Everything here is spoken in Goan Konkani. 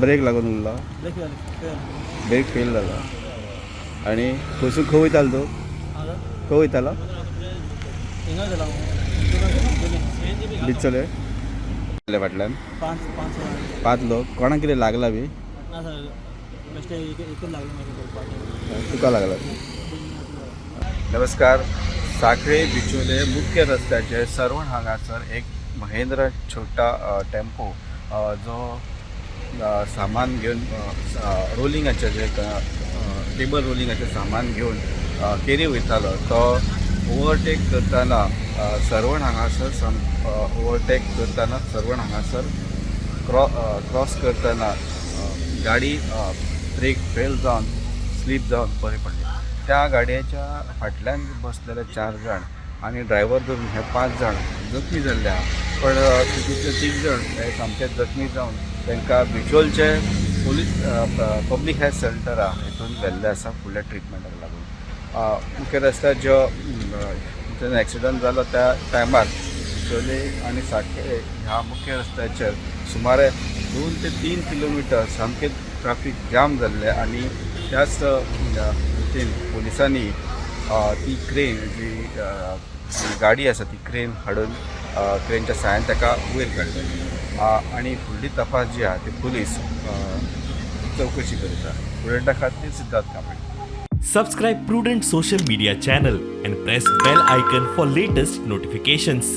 ब्रेक लागून उरला. Brake fail. ब्रेक फेल जाला. आनी खंयसून खंय वयतालो तूं? हां. खंय वयतालो? हिंगा गेला. बिचोले फाटल्यान. पांच पांच जाण. पांच लोक. कोणाक कितें लागला बी? ना सर, बेश्टे एकच लागलो म्हाका. तुका लागला. नमस्कार. साखळे बिचोले मुख्य रस्त्याचेर सरवण हांगासर एक महेंद्र छोटा टेम्पो जो सामान घेवन रोलिंगाचें जे टेबल रोलिंगाचें सामान घेवन केरी वयतालो, तो ओवरटेक करतना सरवण हांगासर ओवरटेक करतना सरवण हांगासर क्रॉस करतना गाडी ब्रेक फेल जावन स्लीप जावन बरी पडली. त्या गाडयेच्या फाटल्यान बसलेले चार जाण आनी ड्रायव्हर धरून हे पांच जाण जखमी जाल्ले आहा, पण तितूंतले तीग जाण हे सामके जखमी जावन तांकां बिचोलचे पुलीस पब्लीक हेल्थ सेंटर आहा हितून व्हेल्ले आसा फुडल्या ट्रिटमेंटाक लागून. मुख्य रस्त्यार ज्यो जेन्ना एक्सिडंट जालो त्या टायमार बिचोले आनी साखळे ह्या मुख्य रस्त्याचेर सुमारे 2 ते 3 किलोमिटर सामकें ट्राफीक जाम जाल्लें आनी त्याच रितीन पुलिसांनी ती क्रेन जी गाडी आसा ती क्रेन हाडून क्रेनच्या साहाय्यान ताका वयर काडलें आनी फुडली तपास जी आहा ती पुलीस चवकशी करता. प्रुडंटा खातीर Siddharth Kamble. Subscribe Prudent Social Media channel and press bell icon for latest notifications.